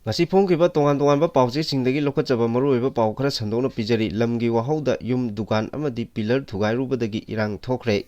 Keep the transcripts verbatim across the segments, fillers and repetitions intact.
ꯉꯁꯤ ꯐꯣꯡꯈꯤꯕ ꯇꯣꯉꯥꯟ ꯇꯣꯉꯥꯟꯕ ꯄꯥꯎꯆꯦꯁꯤꯡꯗꯒꯤ ꯂꯧꯈꯠꯆꯕ ꯃꯔꯨꯑꯣꯏꯕ ꯄꯥꯎ ꯈꯔ ꯁꯟꯗꯣꯛꯅ ꯄꯤꯖꯔꯤ꯫ ꯂꯝꯒꯤ ꯋꯥꯍꯧꯗ ꯌꯨꯝ, ꯗꯨꯀꯥꯟ ꯑꯃꯗꯤ ꯄꯤꯂꯔ ꯊꯨꯒꯥꯏꯔꯨꯕꯗꯒꯤ ꯏꯔꯥꯡ ꯊꯣꯛꯈ꯭ꯔꯦ꯫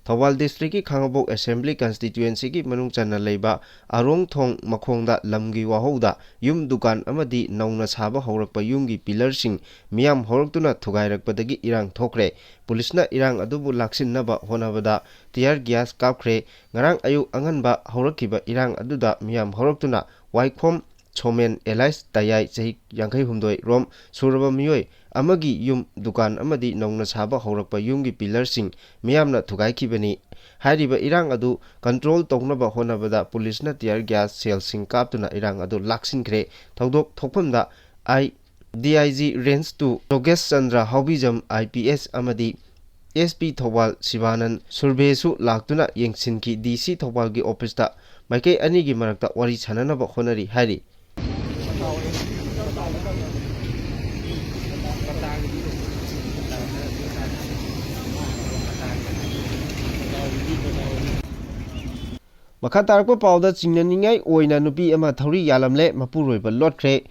ꯊꯧꯕꯥꯜ ꯗꯤꯁꯇ꯭ꯔꯤꯛꯀꯤ ꯈꯥꯉꯕꯣꯛ ꯑꯦꯁꯦꯝꯕ꯭ꯂꯤ ꯀꯟꯁꯇꯤꯇ꯭ꯌꯨꯑꯦꯟꯁꯤꯒꯤ ꯃꯅꯨꯡ ꯆꯟꯅ ꯂꯩꯕ ꯑꯔꯣꯡꯊꯣꯡ ꯃꯈꯣꯡꯗ ꯂꯝꯒꯤ ꯋꯥꯍꯧꯗ ꯌꯨꯝ, ꯗꯨꯀꯥꯟ ꯑꯃꯗꯤ ꯅꯧꯅ ꯁꯥꯕ ꯍꯧꯔꯛꯄ ꯌꯨꯝꯒꯤ ꯄꯤꯂꯔꯁꯤꯡ ꯃꯤꯌꯥꯝ ꯍꯧꯔꯛꯇꯨꯅ ꯊꯨꯒꯥꯏꯔꯛꯄꯗꯒꯤ ꯏꯔꯥꯡ ꯊꯣꯛꯈ꯭ꯔꯦ꯫ ꯄꯨꯂꯤꯁꯅ ꯏꯔꯥꯡ ꯑꯗꯨꯕꯨ ꯂꯥꯛꯁꯤꯟꯅꯕ ꯍꯣꯠꯅꯕꯗ ꯇꯤꯌꯥꯔ ꯒ꯭ꯌꯥꯁ ꯀꯥꯞꯈ꯭ꯔꯦ꯫ ꯉꯔꯥꯡ ꯑꯌꯨꯛ ꯑꯉꯟꯕ ꯍꯧꯔꯛꯈꯤꯕ ꯏꯔꯥꯡ ꯑꯗꯨꯗ ꯃꯤꯌꯥꯝ ꯍꯧꯔꯛꯇꯨꯅ ꯋꯥꯏꯈꯣꯝ ꯁꯣꯃꯦꯟ ꯑꯦꯂꯥꯏꯁ ꯇꯌꯥꯏ, ꯆꯍꯤ ꯌꯥꯡꯈꯩ ꯍꯨꯝꯗꯣꯏ ꯔꯣꯝ ꯁꯨꯔꯕ ꯃꯤꯑꯣꯏ ꯑꯃꯒꯤ ꯌꯨꯝ, ꯗꯨꯀꯥꯟ ꯑꯃꯗꯤ ꯅꯧꯅ ꯁꯥꯕ ꯍꯧꯔꯛꯄ ꯌꯨꯝꯒꯤ ꯄꯤꯂꯔꯁꯤꯡ ꯃꯤꯌꯥꯝꯅ ꯊꯨꯒꯥꯏꯈꯤꯕꯅꯤ꯫ ꯍꯥꯏꯔꯤꯕ ꯏꯔꯥꯡ ꯑꯗꯨ ꯀꯟꯇ꯭ꯔꯣꯜ ꯇꯧꯅꯕ ꯍꯣꯠꯅꯕꯗ ꯄꯨꯂꯤꯁꯅ ꯇꯤꯌꯥꯔ ꯒ꯭ꯌꯥꯁ ꯁꯦꯜꯁꯤꯡ ꯀꯥꯞꯇꯨꯅ ꯏꯔꯥꯡ ꯑꯗꯨ ꯂꯥꯛꯁꯤꯟꯈ꯭ꯔꯦ꯫ ꯊꯧꯗꯣꯛ ꯊꯣꯛꯐꯝꯗ I D I G range two Yogesh Chandra Haobijam, I P S, ꯑꯃꯗꯤ ꯑꯦꯁ ꯄꯤ ꯊꯧꯕꯥꯜ ꯁꯤꯕꯥꯅꯟ ꯁꯨꯔꯚꯦꯁꯨ ꯂꯥꯛꯇꯨꯅ ꯌꯦꯡꯁꯤꯟꯈꯤ꯫ ꯗꯤ ꯁꯤ ꯊꯧꯕꯥꯜꯒꯤ ꯑꯣꯐꯤꯁꯇ ꯃꯥꯏꯀꯩ ꯑꯅꯤꯒꯤ ꯃꯔꯛꯇ ꯋꯥꯔꯤ ꯁꯥꯟꯅꯅꯕ ꯍꯣꯠꯅꯔꯤ ꯍꯥꯏꯔꯤ꯫ ꯃꯈꯥ ꯇꯥꯔꯛꯄ ꯄꯥꯎꯗ, ꯆꯤꯡꯅꯅꯤꯡꯉꯥꯏ ꯑꯣꯏꯅ ꯅꯨꯄꯤ ꯑꯃ ꯊꯧꯔꯤ ꯌꯥꯜꯂꯝꯂꯦ, ꯃꯄꯨꯔꯣꯏꯕ ꯂꯣꯠꯈ꯭ꯔꯦ꯫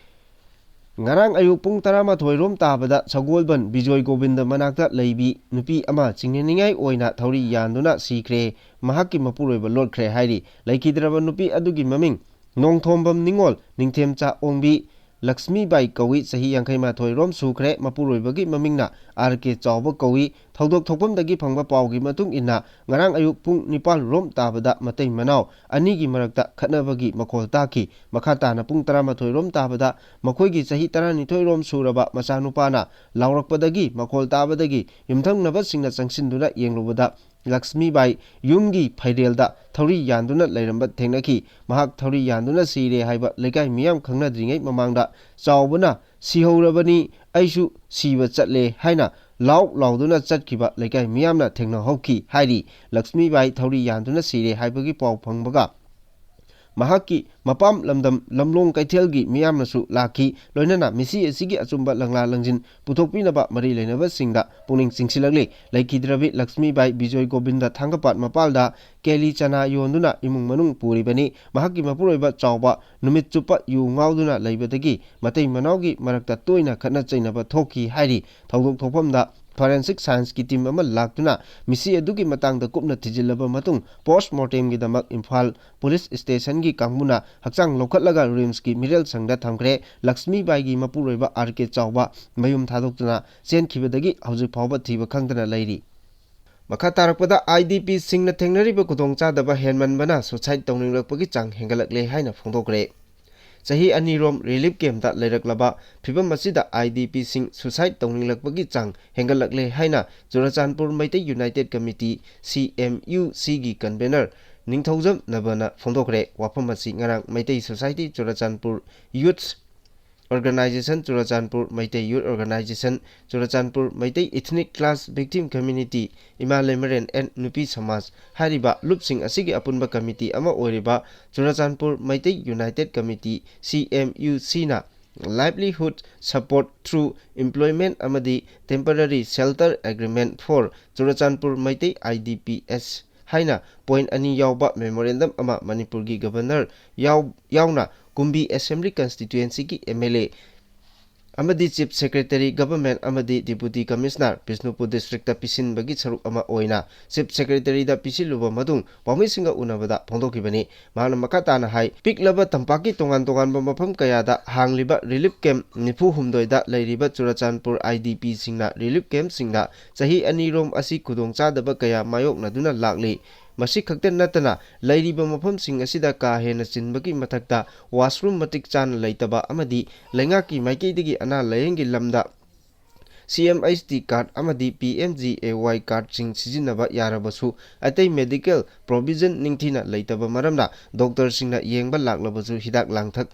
ꯉꯔꯥꯡ ꯑꯌꯨꯛ ꯄꯨꯡ ꯇꯔꯥꯃꯥꯊꯣꯏ ꯔꯣꯝ ꯇꯥꯕꯗ ꯁꯒꯣꯜꯕꯟ ꯕꯤꯖꯣꯏ ꯒꯣꯕꯤꯟꯗ ꯃꯅꯥꯛꯇ ꯂꯩꯕꯤ ꯅꯨꯄꯤ ꯑꯃ ꯆꯤꯡꯅꯅꯤꯡꯉꯥꯏ ꯑꯣꯏꯅ ꯊꯧꯔꯤ ꯌꯥꯟꯗꯨꯅ ꯁꯤꯈ꯭ꯔꯦ꯫ ꯃꯍꯥꯛꯀꯤ ꯃꯄꯨꯔꯣꯏꯕ ꯂꯣꯠꯈ꯭ꯔꯦ ꯍꯥꯏꯔꯤ꯫ ꯂꯩꯈꯤꯗ꯭ꯔꯕ ꯅꯨꯄꯤ ꯑꯗꯨꯒꯤ ꯃꯃꯤꯡ ꯅꯣꯡꯊꯣꯝꯕꯝ ꯅꯤꯉꯣꯜ ꯅꯤꯡꯊꯦꯝꯆꯥ ꯑꯣꯡꯕꯤ ꯂꯛꯁꯃꯤꯕꯥꯏ ꯀꯧꯏ, ꯆꯍꯤ ꯌꯥꯡꯈꯩ ꯃꯥꯊꯣꯏ ꯔꯣꯝ ꯁꯨꯈ꯭ꯔꯦ꯫ ꯃꯄꯨꯔꯣꯏꯕꯒꯤ ꯃꯃꯤꯡꯅ ꯑꯥꯔ ꯀꯦ ꯆꯥꯎꯕ ꯀꯧꯏ꯫ ꯊꯧꯗꯣꯛ ꯊꯣꯛꯐꯝꯗꯒꯤ ꯐꯪꯕ ꯄꯥꯎꯒꯤ ꯃꯇꯨꯡ ꯏꯟꯅ, ꯉꯔꯥꯡ ꯑꯌꯨꯛ ꯄꯨꯡ ꯅꯤꯄꯥꯜ ꯔꯣꯝ ꯇꯥꯕꯗ ꯃꯇꯩ ꯃꯅꯥꯎ ꯑꯅꯤꯒꯤ ꯃꯔꯛꯇ ꯈꯠꯅꯕꯒꯤ ꯃꯈꯣꯜ ꯇꯥꯈꯤ꯫ ꯃꯈꯥ ꯇꯥꯅ ꯄꯨꯡ ꯇꯔꯥꯃꯥꯊꯣꯏ ꯔꯣꯝ ꯇꯥꯕꯗ ꯃꯈꯣꯏꯒꯤ ꯆꯍꯤ ꯇꯔꯥꯅꯤꯊꯣꯏ ꯔꯣꯝ ꯁꯨꯔꯕ ꯃꯆꯥꯅꯨꯄꯥꯅ ꯂꯥꯎꯔꯛꯄꯗꯒꯤ, ꯃꯈꯣꯜ ꯇꯥꯕꯗꯒꯤ ꯌꯨꯝꯊꯪꯅꯕꯁꯤꯡꯅ ꯆꯪꯁꯤꯟꯗꯨꯅ ꯌꯦꯡꯂꯨꯕꯗ, ꯂꯛꯁꯃꯤꯕꯥꯏ ꯌꯨꯝꯒꯤ ꯐꯩꯔꯦꯜꯗ ꯊꯧꯔꯤ ꯌꯥꯟꯗꯨꯅ ꯂꯩꯔꯝꯕ ꯊꯦꯡꯅꯈꯤ꯫ ꯃꯍꯥꯛ ꯊꯧꯔꯤ ꯌꯥꯟꯗꯨꯅ ꯁꯤꯔꯦ ꯍꯥꯏꯕ ꯂꯩꯀꯥꯏ ꯃꯤꯌꯥꯝ ꯈꯪꯅꯗ꯭ꯔꯤꯉꯩ ꯃꯃꯥꯡꯗ ꯆꯥꯎꯕꯅ "ꯁꯤꯍꯧꯔꯕꯅꯤ, ꯑꯩꯁꯨ ꯁꯤꯕ ꯆꯠꯂꯦ" ꯍꯥꯏꯅ ꯂꯥꯎ ꯂꯥꯎꯗꯨꯅ ꯆꯠꯈꯤꯕ ꯂꯩꯀꯥꯏ ꯃꯤꯌꯥꯝꯅ ꯊꯦꯡꯅꯍꯧꯈꯤ ꯍꯥꯏꯔꯤ꯫ ꯂꯛꯁꯃꯤꯕꯥꯏ ꯊꯧꯔꯤ ꯌꯥꯟꯗꯨꯅ ꯁꯤꯔꯦ ꯍꯥꯏꯕꯒꯤ ꯄꯥꯎ ꯐꯪꯕꯒ ꯃꯍꯥꯛꯀꯤ ꯃꯄꯥꯝ ꯂꯝꯗꯝ ꯂꯝꯂꯣꯡ ꯀꯩꯊꯦꯜꯒꯤ ꯃꯤꯌꯥꯝꯅꯁꯨ ꯂꯥꯛꯈꯤ꯫ ꯂꯣꯏꯅꯅ ꯃꯤꯁꯤ ꯑꯁꯤꯒꯤ ꯑꯆꯨꯝꯕ ꯂꯪꯂꯥ ꯂꯪꯖꯤꯟ ꯄꯨꯊꯣꯛꯄꯤꯅꯕ ꯃꯔꯤ ꯂꯩꯅꯕꯁꯤꯡꯗ ꯄꯨꯛꯅꯤꯡ ꯆꯤꯡꯁꯤꯜꯂꯛꯂꯤ꯫ ꯂꯩꯈꯤꯗ꯭ꯔꯕꯤ ꯂꯛꯁꯃꯤꯕꯥꯏ ꯕꯤꯖꯣꯏ ꯒꯣꯕꯤꯟꯗ ꯊꯥꯡꯒꯄꯥꯠ ꯃꯄꯥꯜꯗ ꯀꯦꯂꯤ ꯆꯅꯥ ꯌꯣꯟꯗꯨꯅ ꯏꯃꯨꯡ ꯃꯅꯨꯡ ꯄꯨꯔꯤꯕꯅꯤ꯫ ꯃꯍꯥꯛꯀꯤ ꯃꯄꯨꯔꯣꯏꯕ ꯆꯥꯎꯕ ꯅꯨꯃꯤꯠ ꯆꯨꯞꯄ ꯌꯨ ꯉꯥꯎꯗꯨꯅ ꯂꯩꯕꯗꯒꯤ ꯃꯇꯩ ꯃꯅꯥꯎꯒꯤ ꯃꯔꯛꯇ ꯇꯣꯏꯅ ꯈꯠꯅ ꯆꯩꯅꯕ ꯊꯣꯛꯈꯤ ꯍꯥꯏꯔꯤ꯫ ꯊꯧꯗꯣꯛ ꯊꯣꯛꯐꯝꯗ ꯐꯣꯔꯦꯟꯁꯤꯛ ꯁꯥꯏꯟꯁꯀꯤ ꯇꯤꯝ ꯑꯃ ꯂꯥꯛꯇꯨꯅ ꯃꯤꯁꯤ ꯑꯗꯨꯒꯤ ꯃꯇꯥꯡꯗ ꯀꯨꯞꯅ ꯊꯤꯖꯤꯜꯂꯕ ꯃꯇꯨꯡ ꯄꯣꯁ ꯃꯣꯔꯇꯦꯝꯒꯤꯗꯃꯛ ꯏꯝꯐꯥꯜ ꯄꯨꯂꯤꯁ ꯁ꯭ꯇꯦꯁꯟꯒꯤ ꯀꯥꯡꯕꯨꯅ ꯍꯛꯆꯥꯡ ꯂꯧꯈꯠꯂꯒ ꯔꯤꯝꯁꯀꯤ ꯃꯤꯔꯦꯜ ꯁꯪꯗ ꯊꯝꯈ꯭ꯔꯦ꯫ ꯂꯛꯁꯃꯤꯕꯥꯏꯒꯤ ꯃꯄꯨꯔꯣꯏꯕ ꯑꯥꯔ ꯀꯦ ꯆꯥꯎꯕ ꯃꯌꯨꯝ ꯊꯥꯗꯣꯛꯇꯨꯅ ꯆꯦꯟꯈꯤꯕꯗꯒꯤ ꯍꯧꯖꯤꯛ ꯐꯥꯎꯕ ꯊꯤꯕ ꯈꯪꯗꯅ ꯂꯩꯔꯤ꯫ ꯃꯈꯥ ꯇꯥꯔꯛꯄꯗ, ꯑꯥꯏ ꯗꯤ ꯄꯤꯁꯤꯡꯅ ꯊꯦꯡꯅꯔꯤꯕ ꯈꯨꯗꯣꯡꯆꯥꯗꯕ ꯍꯦꯟꯃꯟꯕꯅ ꯁꯨꯁꯥꯏꯗ ꯇꯧꯅꯤꯡꯂꯛꯄꯒꯤ ꯆꯥꯡ ꯍꯦꯟꯒꯠꯂꯛꯂꯦ ꯍꯥꯏꯅ ꯐꯣꯡꯗꯣꯛꯈ꯭ꯔꯦ꯫ ꯆꯍꯤ ꯑꯅꯤꯔꯣꯝ ꯔꯤꯂꯤꯐ ꯀꯦꯝꯞꯇ ꯂꯩꯔꯛꯂꯕ ꯐꯤꯕꯝ ꯑꯁꯤꯗ ꯑꯥꯏ ꯗꯤ ꯄꯤꯁꯤꯡ ꯁꯨꯁꯥꯏꯗ ꯇꯧꯅꯤꯡꯂꯛꯄꯒꯤ ꯆꯥꯡ ꯍꯦꯟꯒꯠꯂꯛꯂꯦ ꯍꯥꯏꯅ Churachandpur Meitei united committee, C M U ꯁꯤꯒꯤ ꯀꯟꯚꯦꯅꯔ ꯅꯤꯡꯊꯧꯖꯝ ꯅꯕꯅ ꯐꯣꯡꯗꯣꯛꯈ꯭ꯔꯦ꯫ ꯋꯥꯐꯝ ꯑꯁꯤ ꯉꯔꯥꯡ Meitei society Churachandpur, youths organization Churachandpur, Meitei youth organization Churachandpur, Meitei ethnic class victim community, ꯏꯃꯥ ꯂꯩꯃꯔꯦꯟ ꯑꯦꯟ ꯅꯨꯄꯤ ꯁꯃꯥꯖ ꯍꯥꯏꯔꯤꯕ ꯂꯨꯞꯁꯤꯡ ꯑꯁꯤꯒꯤ ꯑꯄꯨꯟꯕ ꯀꯃꯤꯇꯤ ꯑꯃ ꯑꯣꯏꯔꯤꯕ Churachandpur Meitei united committee, C M U ꯁꯤꯅ Livelihood Support Through Employment ꯑꯃꯗꯤ Temporary Shelter Agreement for Churachandpur Meitei, I D P S, ꯍꯥꯏꯅ ꯄꯣꯏꯟꯠ ꯑꯅꯤ ꯌꯥꯎꯕ ꯃꯦꯃꯣꯔꯦꯟꯗꯝ ꯑꯃ ꯃꯅꯤꯄꯨꯔꯒꯤ ꯒꯕꯔꯅꯔ ꯌꯥꯎ-, ꯌꯥꯎꯅ ꯀꯨꯝꯕꯤ ꯑꯦꯁꯦꯝꯕ꯭ꯂꯤ ꯀꯟꯁꯇꯤꯇ꯭ꯋꯦꯟꯁꯤꯒꯤ ꯑꯦꯝ ꯑꯦꯜ ꯑꯦ ꯑꯃꯗꯤ ꯆꯤꯐ ꯁꯦꯀ꯭ꯔꯦꯇꯔꯤ ꯒꯚꯔꯟꯃꯦꯟꯠ ꯑꯃꯗꯤ ꯗꯤꯄꯨꯇꯤ ꯀꯃꯤꯁꯅꯔ ꯕꯤꯁꯅꯨꯄꯨꯔ ꯗꯤꯁꯇ꯭ꯔꯤꯛꯇ ꯄꯤꯁꯤꯟꯕꯒꯤ ꯁꯔꯨꯛ ꯑꯃ ꯑꯣꯏꯅ ꯆꯤꯐ ꯁꯦꯀ꯭ꯔꯦꯇꯔꯤꯗ ꯄꯤꯁꯤꯜꯂꯨꯕ ꯃꯇꯨꯡ ꯄꯥꯎꯃꯤꯁꯤꯡꯒ ꯎꯅꯕꯗ ꯐꯣꯡꯗꯣꯛꯈꯤꯕꯅꯤ꯫ ꯃꯍꯥꯛꯅ ꯃꯈꯥ ꯇꯥꯅ ꯍꯥꯏ, ꯄꯤꯛꯂꯕ ꯇꯝꯄꯥꯛꯀꯤ ꯇꯣꯉꯥꯟ ꯇꯣꯉꯥꯟꯕ ꯃꯐꯝ ꯀꯌꯥꯗ ꯍꯥꯡꯂꯤꯕ ꯔꯤꯂꯤꯐ ꯀꯦꯝꯞ ꯅꯤꯐꯨ ꯍꯨꯝꯗꯣꯏꯗ ꯂꯩꯔꯤꯕ ꯆꯨꯔꯆꯥꯟꯄꯨꯔ ꯑꯥꯏ ꯗꯤ ꯄꯤꯁꯤꯡꯅ ꯔꯤꯂꯤꯐ ꯀꯦꯝꯞꯁꯤꯡꯗ ꯆꯍꯤ ꯑꯅꯤꯔꯣꯝ ꯑꯁꯤ ꯈꯨꯗꯣꯡꯆꯥꯗꯕ ꯀꯌꯥ ꯃꯥꯌꯣꯛꯅꯗꯨꯅ ꯂꯥꯛꯂꯤ꯫ ꯃꯁꯤ ꯈꯛꯇ ꯅꯠꯇꯅ ꯂꯩꯔꯤꯕ ꯃꯐꯝꯁꯤꯡ ꯑꯁꯤꯗ ꯀꯥ ꯍꯦꯟꯅ ꯆꯤꯟꯕꯒꯤ ꯃꯊꯛꯇ ꯋꯥꯁꯔꯨꯝ ꯃꯇꯤꯛ ꯆꯥꯅ ꯂꯩꯇꯕ ꯑꯃꯗꯤ ꯂꯩꯉꯥꯛꯀꯤ ꯃꯥꯏꯀꯩꯗꯒꯤ ꯑꯅꯥ ꯂꯥꯌꯦꯡꯒꯤ ꯂꯝꯗ ꯁꯤ ꯑꯦꯝ ꯑꯩꯆ ꯇꯤ ꯀꯥꯔꯗ ꯑꯃꯗꯤ ꯄꯤ ꯑꯦꯝ ꯖꯤ ꯑꯦ ꯋꯥꯏ ꯀꯥꯔꯗꯁꯤꯡ ꯁꯤꯖꯤꯟꯅꯕ ꯌꯥꯔꯕꯁꯨ ꯑꯇꯩ ꯃꯦꯗꯤꯀꯦꯜ ꯄ꯭ꯔꯣꯚꯤꯖꯟ ꯅꯤꯡꯊꯤꯅ ꯂꯩꯇꯕ ꯃꯔꯝꯅ ꯗꯣꯛꯇꯔꯁꯤꯡꯅ ꯌꯦꯡꯕ ꯂꯥꯛꯂꯕꯁꯨ ꯍꯤꯗꯥꯛ ꯂꯥꯡꯊꯛ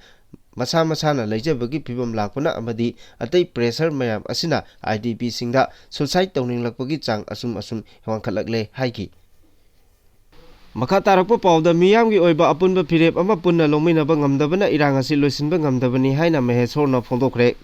ꯃꯁꯥ ꯃꯁꯥꯅ ꯂꯩꯖꯕꯒꯤ ꯐꯤꯕꯝ ꯂꯥꯛꯄꯅ ꯑꯃꯗꯤ ꯑꯇꯩ ꯄ꯭ꯔꯦꯁꯔ ꯃꯌꯥꯝ ꯑꯁꯤꯅ ꯑꯥꯏ ꯗꯤ ꯄꯤꯁꯤꯡꯗ ꯁꯨꯁꯥꯏꯗ ꯇꯧꯅꯤꯡꯂꯛꯄꯒꯤ ꯆꯥꯡ ꯑꯁꯨꯝ ꯑꯁꯨꯝ ꯋꯥꯡꯈꯠꯂꯛꯂꯦ ꯍꯥꯏꯈꯤ꯫ ꯃꯈꯥ ꯇꯥꯔꯛꯄ ꯄꯥꯎꯗ, ꯃꯤꯌꯥꯝꯒꯤ ꯑꯣꯏꯕ ꯑꯄꯨꯟꯕ ꯐꯤꯔꯦꯞ ꯑꯃ ꯄꯨꯟꯅ ꯂꯧꯃꯤꯟꯅꯕ ꯉꯝꯗꯕꯅ ꯏꯔꯥꯡ ꯑꯁꯤ ꯂꯣꯏꯁꯤꯟꯕ ꯉꯝꯗꯕꯅꯤ ꯍꯥꯏꯅ ꯃꯍꯦꯁꯣꯔꯅ ꯐꯣꯡꯗꯣꯛꯈ꯭ꯔꯦ꯫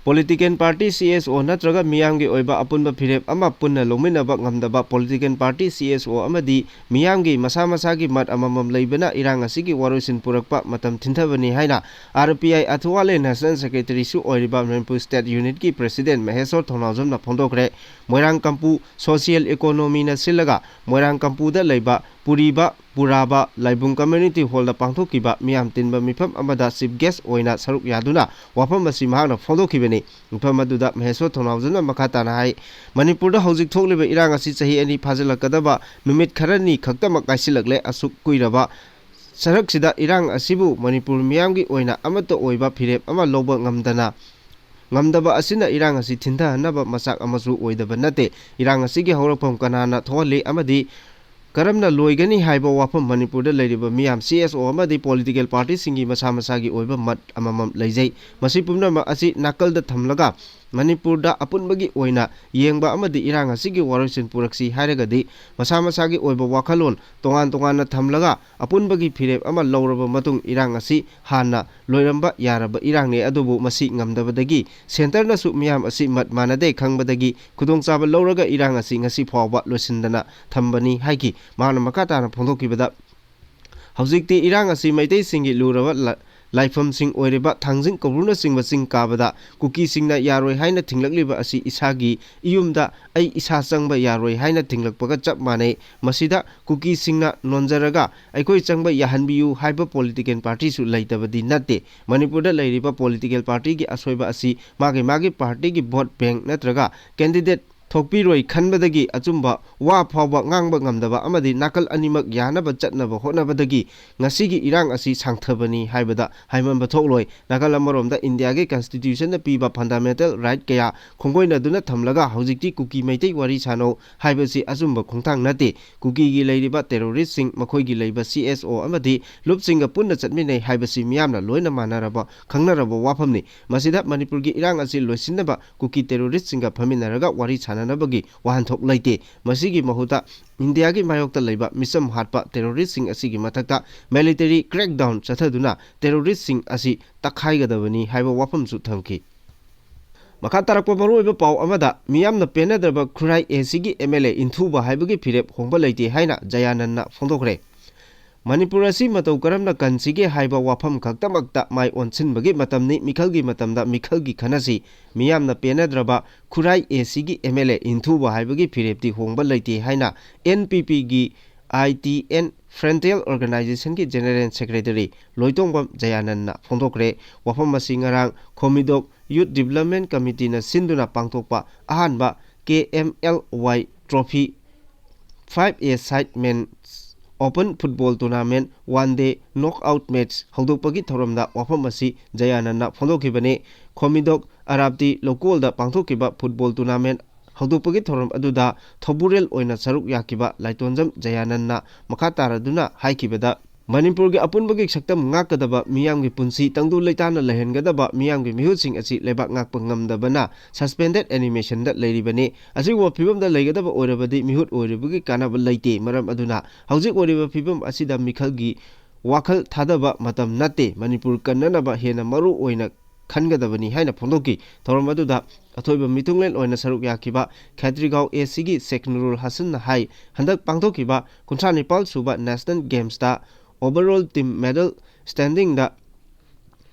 Political party, C S O ꯅꯠꯇ꯭ꯔꯒ ꯃꯤꯌꯥꯝꯒꯤ ꯑꯣꯏꯕ ꯑꯄꯨꯟꯕ ꯐꯤꯔꯦꯞ ꯑꯃ ꯄꯨꯟꯅ ꯂꯧꯃꯤꯟꯅꯕ ꯉꯝꯗꯕ political party, C S O ꯑꯃꯗꯤ ꯃꯤꯌꯥꯝꯒꯤ ꯃꯁꯥ ꯃꯁꯥꯒꯤ ꯃꯠ ꯑꯃꯃꯝ ꯂꯩꯕꯅ ꯏꯔꯥꯡ ꯑꯁꯤꯒꯤ ꯋꯥꯔꯣꯏꯁꯤꯟ ꯄꯨꯔꯛꯄ ꯃꯇꯝ ꯊꯤꯟꯊꯕꯅꯤ ꯍꯥꯏꯅ R P I ꯑꯊꯋꯥꯂꯦ National Secretary ꯁꯨ ꯑꯣꯏꯔꯤꯕ Manipur State Unit ꯀꯤ President ꯃꯍꯦꯁꯣꯔ ꯊꯧꯅꯥꯎꯖꯝꯅ ꯐꯣꯡꯗꯣꯛꯈ꯭ꯔꯦ꯫ ꯃꯣꯏꯔꯥꯡ ꯀꯝꯄꯨ social economy ꯅ ꯁꯤꯜꯂꯒ ꯃꯣꯏꯔꯥꯡ ꯀꯝꯄꯨꯗ ꯂꯩꯕ ꯄꯨꯔꯤꯕ ꯄꯨꯔꯥꯕ ꯂꯥꯏꯕꯨꯡ Community Hall ꯗ ꯄꯥꯡꯊꯣꯛꯈꯤꯕ ꯃꯤꯌꯥꯝ ꯇꯤꯟꯕ ꯃꯤꯐꯝ ꯑꯃꯗ Chief Guest ꯑꯣꯏꯅ ꯁꯔꯨꯛ ꯌꯥꯗꯨꯅ ꯋꯥꯐꯝ ꯑꯁꯤ ꯃꯍꯥꯛꯅ ꯐꯣꯡꯗꯣꯛꯈꯤꯕꯅꯤ꯫ ꯃꯤꯐꯝ ꯑꯗꯨꯗ ꯃꯍꯦꯁꯣꯔ ꯊꯧꯅꯥꯎꯖꯝꯅ ꯃꯈꯥ ꯇꯥꯅ ꯍꯥꯏ, ꯃꯅꯤꯄꯨꯔꯗ ꯍꯧꯖꯤꯛ ꯊꯣꯛꯂꯤꯕ ꯏꯔꯥꯡ ꯑꯁꯤ ꯆꯍꯤ ꯑꯅꯤ ꯐꯥꯖꯤꯜꯂꯛꯀꯗꯕ ꯅꯨꯃꯤꯠ ꯈꯔꯅꯤ ꯈꯛꯇꯃꯛ ꯉꯥꯏꯁꯤꯜꯂꯛꯂꯦ꯫ ꯑꯁꯨꯛ ꯀꯨꯏꯔꯕ ꯁꯔꯛꯁꯤꯗ ꯏꯔꯥꯡ ꯑꯁꯤꯕꯨ ꯃꯅꯤꯄꯨꯔ ꯃꯤꯌꯥꯝꯒꯤ ꯑꯣꯏꯅ ꯑꯃꯠꯇ ꯑꯣꯏꯕ ꯐꯤꯔꯦꯞ ꯑꯃ ꯂꯧꯕ ꯉꯝꯗꯅ, ꯉꯝꯗꯕ ꯑꯁꯤꯅ ꯏꯔꯥꯡ ꯑꯁꯤ ꯊꯤꯟꯊꯍꯟꯅꯕ ꯃꯆꯥꯛ ꯑꯃꯁꯨ ꯑꯣꯏꯗꯕ ꯅꯠꯇꯦ꯫ ꯏꯔꯥꯡ ꯑꯁꯤꯒꯤ ꯍꯧꯔꯛꯐꯝ ꯀꯅꯥꯅ ꯊꯣꯛꯍꯜꯂꯤ ꯑꯃꯗꯤ ꯀꯔꯝꯅ ꯂꯣꯏꯒꯅꯤ ꯍꯥꯏꯕ ꯋꯥꯐꯝ ꯃꯅꯤꯄꯨꯔꯗ ꯂꯩꯔꯤꯕ ꯃꯤꯌꯥꯝ, C S O ꯑꯃꯗꯤ political party ꯁꯤꯡꯒꯤ ꯃꯁꯥ ꯃꯁꯥꯒꯤ ꯑꯣꯏꯕ ꯃꯠ ꯑꯃꯃꯝ ꯂꯩꯖꯩ꯫ ꯃꯁꯤ ꯄꯨꯝꯅꯃꯛ ꯑꯁꯤ ꯅꯥꯀꯜꯗ ꯊꯝꯂꯒ ꯃꯅꯤꯄꯨꯔꯗ ꯑꯄꯨꯟꯕꯒꯤ ꯑꯣꯏꯅ ꯌꯦꯡꯕ ꯑꯃꯗꯤ ꯏꯔꯥꯡ ꯑꯁꯤꯒꯤ ꯋꯥꯔꯣꯏꯁꯤꯟ ꯄꯨꯔꯛꯁꯤ ꯍꯥꯏꯔꯒꯗꯤ ꯃꯁꯥ ꯃꯁꯥꯒꯤ ꯑꯣꯏꯕ ꯋꯥꯈꯜꯂꯣꯟ ꯇꯣꯉꯥꯟ ꯇꯣꯉꯥꯟꯅ ꯊꯝꯂꯒ ꯑꯄꯨꯟꯕꯒꯤ ꯐꯤꯔꯦꯞ ꯑꯃ ꯂꯧꯔꯕ ꯃꯇꯨꯡ ꯏꯔꯥꯡ ꯑꯁꯤ ꯍꯥꯟꯅ ꯂꯣꯏꯔꯝꯕ ꯌꯥꯔꯕ ꯏꯔꯥꯡꯅꯤ꯫ ꯑꯗꯨꯕꯨ ꯃꯁꯤ ꯉꯝꯗꯕꯗꯒꯤ centre ꯅꯁꯨ ꯃꯤꯌꯥꯝ ꯑꯁꯤ ꯃꯠ ꯃꯥꯟꯅꯗꯦ ꯈꯪꯕꯗꯒꯤ ꯈꯨꯗꯣꯡꯆꯥꯕ ꯂꯧꯔꯒ ꯏꯔꯥꯡ ꯑꯁꯤ ꯉꯁꯤ ꯐꯥꯎꯕ ꯂꯣꯏꯁꯤꯟꯗꯅ ꯊꯝꯕꯅꯤ ꯍꯥꯏꯈꯤ꯫ ꯃꯍꯥꯛꯅ ꯃꯈꯥ ꯇꯥꯅ ꯐꯣꯡꯗꯣꯛꯈꯤꯕꯗ, ꯍꯧꯖꯤꯛꯇꯤ ꯏꯔꯥꯡ ꯑꯁꯤ ꯃꯩꯇꯩꯁꯤꯡꯒꯤ ꯂꯨꯔꯕ ꯂ-, ꯂꯥꯏꯐꯝꯁꯤꯡ ꯑꯣꯏꯔꯤꯕ ꯊꯥꯡꯖꯤꯡ ꯀꯧꯕ꯭ꯔꯨꯅꯆꯤꯡꯕ ꯆꯤꯡ ꯀꯥꯕꯗ ꯀꯨꯀꯤꯁꯤꯡꯅ ꯌꯥꯔꯣꯏ ꯍꯥꯏꯅ ꯊꯤꯡꯂꯛꯂꯤꯕ ꯑꯁꯤ ꯏꯁꯥꯒꯤ ꯏꯌꯨꯝꯗ ꯑꯩ ꯏꯁꯥ ꯆꯪꯕ ꯌꯥꯔꯣꯏ ꯍꯥꯏꯅ ꯊꯤꯡꯂꯛꯄꯒ ꯆꯞ ꯃꯥꯟꯅꯩ꯫ ꯃꯁꯤꯗ ꯀꯨꯀꯤꯁꯤꯡꯅ ꯅꯣꯟꯖꯔꯒ ꯑꯩꯈꯣꯏ ꯆꯪꯕ ꯌꯥꯍꯟꯕꯤꯌꯨ ꯍꯥꯏꯕ political party ꯁꯨ ꯂꯩꯇꯕꯗꯤ ꯅꯠꯇꯦ꯫ ꯃꯅꯤꯄꯨꯔꯗ ꯂꯩꯔꯤꯕ political party ꯒꯤ ꯑꯁꯣꯏꯕ ꯑꯁꯤ ꯃꯥꯒꯤ ꯃꯥꯒꯤ party ꯒꯤ vote bank ꯅꯠꯇ꯭ꯔꯒ candidate ꯊꯣꯛꯄꯤꯔꯣꯏ ꯈꯟꯕꯗꯒꯤ ꯑꯆꯨꯝꯕ ꯋꯥ ꯐꯥꯎꯕ ꯉꯥꯡꯕ ꯉꯝꯗꯕ ꯑꯃꯗꯤ ꯅꯥꯀꯜ ꯑꯅꯤꯃꯛ ꯌꯥꯅꯕ ꯆꯠꯅꯕ ꯍꯣꯠꯅꯕꯗꯒꯤ ꯉꯁꯤꯒꯤ ꯏꯔꯥꯡ ꯑꯁꯤ ꯁꯥꯡꯊꯕꯅꯤ ꯍꯥꯏꯕꯗ ꯍꯥꯏꯃꯟꯕ ꯊꯣꯛꯂꯣꯏ꯫ ꯅꯥꯀꯜ ꯑꯃꯔꯣꯝꯗ ꯏꯟꯗꯤꯌꯥꯒꯤ constitution ꯅ ꯄꯤꯕ fundamental right ꯀꯌꯥ ꯈꯣꯡꯒꯣꯏꯅꯗꯨꯅ ꯊꯝꯂꯒ ꯍꯧꯖꯤꯛꯇꯤ ꯀꯨꯀꯤ ꯃꯩꯇꯩ ꯋꯥꯔꯤ ꯁꯥꯟꯅꯧ ꯍꯥꯏꯕꯁꯤ ꯑꯆꯨꯝꯕ ꯈꯣꯡꯊꯥꯡ ꯅꯠꯇꯦ꯫ ꯀꯨꯀꯤꯒꯤ ꯂꯩꯔꯤꯕ terrorist ꯁꯤꯡ, ꯃꯈꯣꯏꯒꯤ ꯂꯩꯕ C S O ꯑꯃꯗꯤ ꯂꯨꯞꯁꯤꯡꯒ ꯄꯨꯟꯅ ꯆꯠꯃꯤꯟꯅꯩ ꯍꯥꯏꯕꯁꯤ ꯃꯤꯌꯥꯝꯅ ꯂꯣꯏꯅ ꯃꯥꯟꯅꯔꯕ, ꯈꯪꯅꯔꯕ ꯋꯥꯐꯝꯅꯤ꯫ ꯃꯁꯤꯗ ꯃꯅꯤꯄꯨꯔꯒꯤ ꯏꯔꯥꯡ ꯑꯁꯤ ꯂꯣꯏꯁꯤꯟꯅꯕ ꯀꯨꯀꯤ terrorist ꯁꯤꯡꯒ ꯐꯝꯃꯤꯟꯅꯔꯒ ꯋꯥꯔꯤ ꯁꯥꯟꯅ ꯅꯅꯕꯒꯤ ꯋꯥꯍꯟꯊꯣꯛ ꯂꯩꯇꯦ꯫ ꯃꯁꯤꯒꯤ ꯃꯍꯨꯠꯇ ꯏꯟꯗꯤꯌꯥꯒꯤ ꯃꯥꯌꯣꯛꯇ ꯂꯩꯕ ꯃꯤꯆꯝ ꯍꯥꯠꯄ terroristꯁꯤꯡ ꯑꯁꯤꯒꯤ ꯃꯊꯛꯇ military crackdown ꯆꯠꯊꯗꯨꯅ terroristꯁꯤꯡ ꯑꯁꯤ ꯇꯛꯈꯥꯏꯒꯗꯕꯅꯤ ꯍꯥꯏꯕ ꯋꯥꯐꯝꯁꯨ ꯊꯝꯈꯤ꯫ ꯃꯈꯥ ꯇꯥꯔꯛꯄ ꯃꯔꯨꯑꯣꯏꯕ ꯄꯥꯎ ꯑꯃꯗ, ꯃꯤꯌꯥꯝꯅ ꯄꯦꯟꯅꯗ꯭ꯔꯕ ꯈꯨꯔꯥꯏ ACꯒꯤ MLA ꯏꯟꯊꯨꯕ ꯍꯥꯏꯕꯒꯤ ꯐꯤꯔꯦꯞ ꯍꯣꯡꯕ ꯂꯩꯇꯦ ꯍꯥꯏꯅ ꯖꯌꯥꯅꯟꯅ ꯐꯣꯡꯗꯣꯛꯈ꯭ꯔꯦ꯫ ꯃꯅꯤꯄꯨꯔ ꯑꯁꯤ ꯃꯇꯧ ꯀꯔꯝꯅ ꯀꯟꯁꯤꯒꯦ ꯍꯥꯏꯕ ꯋꯥꯐꯝ ꯈꯛꯇꯃꯛꯇ ꯃꯥꯏ ꯑꯣꯟꯁꯤꯟꯕꯒꯤ ꯃꯇꯝꯅꯤ꯫ ꯃꯤꯈꯜꯒꯤ ꯃꯇꯝꯗ ꯃꯤꯈꯜꯒꯤ ꯈꯟꯅꯁꯤ꯫ ꯃꯤꯌꯥꯝꯅ ꯄꯦꯟꯅꯗ꯭ꯔꯕ ꯈꯨꯔꯥꯏ ACꯒꯤ MLA ꯏꯟꯊꯨꯕ ꯍꯥꯏꯕꯒꯤ ꯐꯤꯔꯦꯞꯇꯤ ꯍꯣꯡꯕ ꯂꯩꯇꯦ ꯍꯥꯏꯅ NPPꯒꯤ ITN Frontier Organizationꯒꯤ General Secretary ꯂꯣꯏꯇꯣꯡꯕꯝ ꯖꯌꯥꯅꯟꯅ ꯐꯣꯡꯗꯣꯛꯈ꯭ꯔꯦ꯫ ꯋꯥꯐꯝ ꯑꯁꯤ ꯉꯔꯥꯡ ꯈꯣꯃꯤꯗꯣꯛ Youth Development Committeeꯅ ꯁꯤꯟꯗꯨꯅ ꯄꯥꯡꯊꯣꯛꯄ ꯑꯍꯥꯟꯕ KMLY Trophy five A side men's open football tournament one day knockout match ꯍꯧꯗꯣꯛꯄꯒꯤ ꯊꯧꯔꯝꯗ ꯋꯥꯐꯝ ꯑꯁꯤ ꯖꯌꯥꯅꯟꯅ ꯐꯣꯡꯗꯣꯛꯈꯤꯕꯅꯤ꯫ ꯈꯣꯃꯤꯗꯣꯛ ꯑꯔꯥꯞꯇꯤ ꯂꯧꯀꯣꯜꯗ ꯄꯥꯡꯊꯣꯛꯈꯤꯕ football tournament ꯍꯧꯗꯣꯛꯄꯒꯤ ꯊꯧꯔꯝ ꯑꯗꯨꯗ ꯊꯧꯕꯨꯔꯦꯜ ꯑꯣꯏꯅ ꯁꯔꯨꯛ ꯌꯥꯈꯤꯕ ꯂꯥꯏꯇꯣꯟꯖꯝ ꯖꯌꯥꯅꯟꯅ ꯃꯈꯥ ꯇꯥꯔꯗꯨꯅ ꯍꯥꯏꯈꯤꯕꯗ, ꯃꯅꯤꯄꯨꯔꯒꯤ ꯑꯄꯨꯟꯕꯒꯤ ꯁꯛꯇꯝ ꯉꯥꯛꯀꯗꯕ, ꯃꯤꯌꯥꯝꯒꯤ ꯄꯨꯟꯁꯤ ꯇꯪꯗꯨ ꯂꯩꯇꯥꯅ ꯂꯩꯍꯟꯒꯗꯕ ꯃꯤꯌꯥꯝꯒꯤ ꯃꯤꯍꯨꯠꯁꯤꯡ ꯑꯁꯤ ꯂꯩꯕꯥꯛ ꯉꯥꯛꯄ ꯉꯝꯗꯕꯅ suspended animationꯗ ꯂꯩꯔꯤꯕꯅꯤ꯫ ꯑꯁꯤꯒꯨꯝꯕ ꯐꯤꯕꯝꯗ ꯂꯩꯒꯗꯕ ꯑꯣꯏꯔꯕꯗꯤ ꯃꯤꯍꯨꯠ ꯑꯣꯏꯔꯤꯕꯒꯤ ꯀꯥꯟꯅꯕ ꯂꯩꯇꯦ꯫ ꯃꯔꯝ ꯑꯗꯨꯅ ꯍꯧꯖꯤꯛ ꯑꯣꯏꯔꯤꯕ ꯐꯤꯕꯝ ꯑꯁꯤꯗ ꯃꯤꯈꯜꯒꯤ ꯋꯥꯈꯜ ꯊꯥꯗꯕ ꯃꯇꯝ ꯅꯠꯇꯦ꯫ ꯃꯅꯤꯄꯨꯔ ꯀꯟꯅꯅꯕ ꯍꯦꯟꯅ ꯃꯔꯨ ꯑꯣꯏꯅ ꯈꯟꯒꯗꯕꯅꯤ ꯍꯥꯏꯅ ꯐꯣꯡꯗꯣꯛꯈꯤ꯫ ꯊꯧꯔꯝ ꯑꯗꯨꯗ ꯑꯊꯣꯏꯕ ꯃꯤꯊꯨꯡꯂꯦꯟ ꯑꯣꯏꯅ ꯁꯔꯨꯛ ꯌꯥꯈꯤꯕ ꯈꯦꯇ꯭ꯔꯤꯒꯥꯎ ACꯒꯤ ꯁꯦꯈ ꯅꯨꯔꯨꯜ ꯍꯁꯟꯅ ꯍꯥꯏ, ꯍꯟꯗꯛ ꯄꯥꯡꯊꯣꯛꯈꯤꯕ ꯀꯨꯟꯊ꯭ꯔꯥ ꯅꯤꯄꯥꯜ ꯁꯨꯕ National Gamesꯇ overall team medal standingꯗ